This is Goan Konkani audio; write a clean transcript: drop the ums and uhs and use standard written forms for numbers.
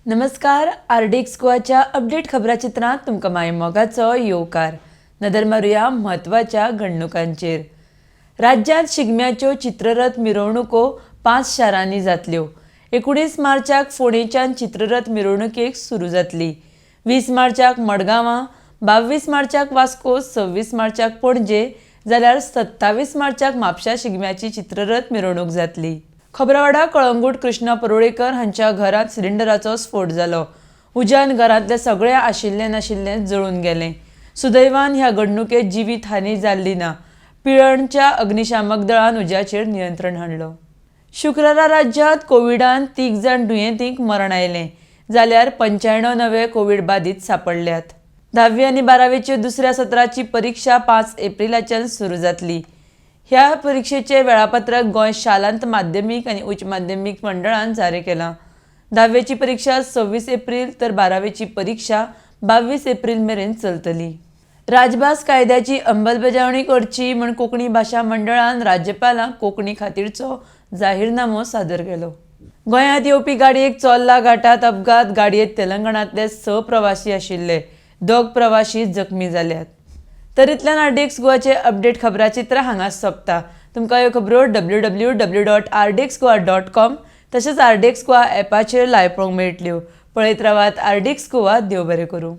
नमस्कार, आरडीएक्स गोवाच्या अपडेट खबराचित्रांत तुमकां माय मोगाचो येवकार. नदर मारुया म्हत्वाच्या घडणुकांचेर. राज्यांत शिगम्याच्यो चित्ररथ मिरवणुको 5 शारांनी जातल्यो. 19 मार्चाक फोंडेच्यान चित्ररथ मिरवणुकेक सुरू जातली. 20 मार्चाक मडगांवां, 22 मार्चाक वास्को, 26 मार्चाक पणजे जाल्यार 27 मार्चाक म्हापशा शिगम्याची चित्ररथ मिरवणूक जातली. खबरावाडा कळंगूट कृष्णा परुळेकर हांच्या घरांत सिलिंडराचो स्फोट जालो. उज्यान घरांतले सगळे आशिल्ले नाशिल्ले जळून गेले. सुदैवान ह्या घडणुकेत जिवीत हानी जाल्ली ना. पिळर्णच्या अग्निशामक दळान उज्याचेर नियंत्रण हाडलो. शुक्रारा राज्यांत कोविडान 3 जाण दुयेंतींक मरण आयलें जाल्यार 95 नवे कोवीड बादीत सांपडल्यात. 10वी आनी 12वेच्यो दुसऱ्या सत्राची परिक्षा 5 एप्रिलाच्यान सुरू जातली. ह्या परिक्षेचें वेळापत्रक गोंय शालांत माध्यमीक आनी उच्च माध्यमीक मंडळान जारी केलां. 10वेची परिक्षा 26 एप्रील तर 12वेची परिक्षा 22 एप्रील मेरेन चलतली. राजभास कायद्याची अंमलबजावणी करची म्हूण कोंकणी भाशा मंडळान राज्यपालांक कोंकणी खातीरचो जाहीरनामो सादर केलो. गोंयांत येवपी गाडयेक चोर्ला घाटात अपघात. गाडयेंत तेलंगणांतले 6 प्रवासी आशिल्ले. 2 प्रवासी जखमी जाल्यात. तर इतल्यान आरडीएक्स गोवाचे अपडेट खबराचित्र हांगाच सोंपता. तुमकां ह्यो खबरो www.rdxgoa.com तशेंच आरडीएक्स गोवा एपाचेर लायव्ह पळोवंक मेळटल्यो. पळयत रावात आरडीएक्स गोवा. देव बरें करूं.